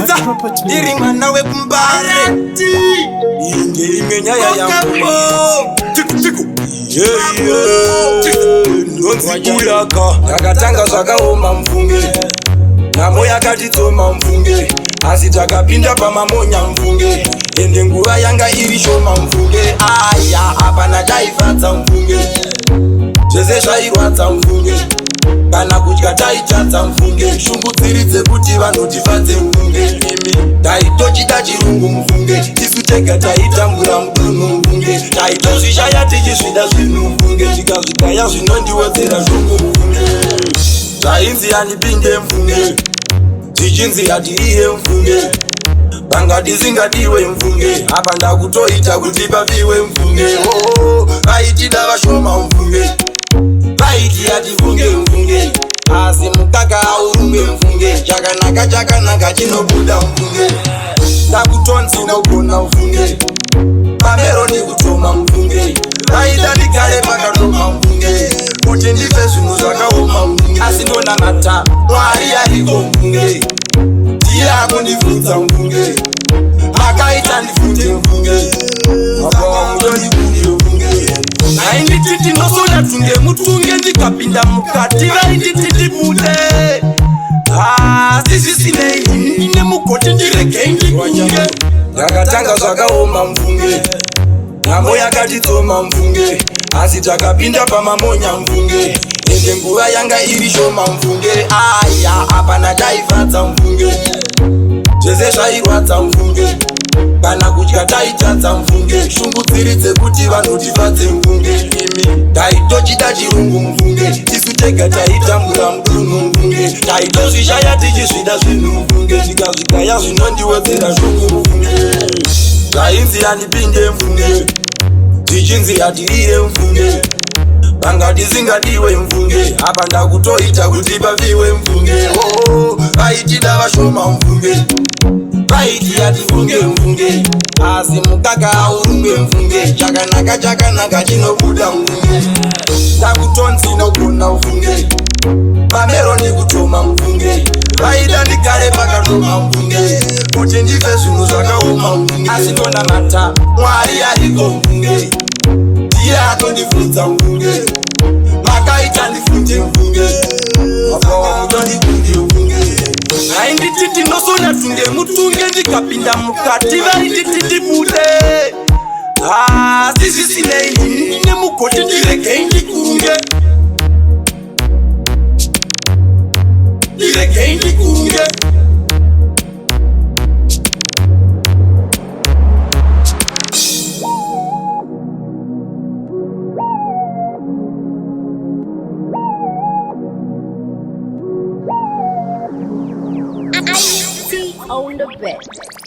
Ndakadzidza ndiri mwana wekuMbare. Inge imwe nyaya yangu. Tiku tiku. Ndonzi kuyaka. Ndakatanga zvakaoma mfunge. Nhamo yakatitsoma mfunge. Asi takapinda pamamonya mfunge. Ende nguva yanga iri shoma mfunge. Aya hapana chaifadza mfunge. Zvese zvairwadza mfunge. Kana kudya taitadza mfunge. Shungu dziri dzekuti vanotifadze mfunge. Imi taitochida chirungu mfunge. Tisu tega taitambura mudunhu mfunge. Taitozvishaya tichizvida zvinhu mfunge. Zvikazvigaya zvinondiwedzera shungu mfunge. Zvainzi handipinde mfunge. Zvichinzi hatiiye mfunge. Panga tisingadiwe mfunge. Apa ndakutoita kuti pafiwe mfunge. Oh, vaitida vashoma mfunge. Vaiti hatifunge mfunge. Asi mukaka haurumwe mfunge. Chakanaka chakanaka chinobuda mfunge. Ndakutonzi ndogona mfunge. Pamero ndikutoma mfunge. Vaida ndigare pakadoma mfunge. Kuti ndife zvinhu zvakaoma mfunge. Asi ndonamata Mwari ariko mfunge. Ndiye akundibvunza mfunge. Akaita ndifute mfunge. Apa mutondikude mfunge. Vainditi ndinosoda tunge mutunge ndikapinda mukati vainditi ndibude. Asi zvisinei ndine mugoti ndiregei ndikunge. Ndakatanga zvakaoma mfunge. Nhamo yakatitsoma mfunge. Asi takapinda pamamonya mfunge. Ende nguva yanga iri shoma mfunge. Aya hapana chaifadza mfunge. Zvese zvairwadza mfunge. Kana kudya taitadza mfunge. Shungu dziri dzekuti vanotifadze mfunge. Imi taitochida chirungu mfunge. Tisu tega taitambura mudunhu mfunge. Taitozvishaya tichizvida zvinhu mfunge. Zvikazvigaya zvinondiwedzera shungu mfunge. Zvainzi handipinde mfunge. Zvichinzi hatiiye mfunge. Panga tisingadiwe mfunge. Apa ndakutoita kuti pafiwe mfunge. Oh, vaitida vashoma mfunge. Vaiti hatifunge mfunge. Asi mukaka haurumwe mfunge. Chakanaka chakanaka chinobuda mfunge. Ndakutonzi ndogona mfunge. Pamero ndikutoma mfunge. Vaida ndigare pakadoma mfunge. Kuti ndife zvinhu zvakaoma mfunge. Asi ndonamata Mwari ariko mfunge. Ndiye atondibvunza mfunge. Makaita ndifunde mfunge. Apa mutondikude mfunge. Vainditi ndinosona tunge mutunge ndikapinda mukati vainditi ndibude. Asi zvisinei ndine mugoti ndiregei ndikunge. Ndiregei ndikunge. IT on the bed.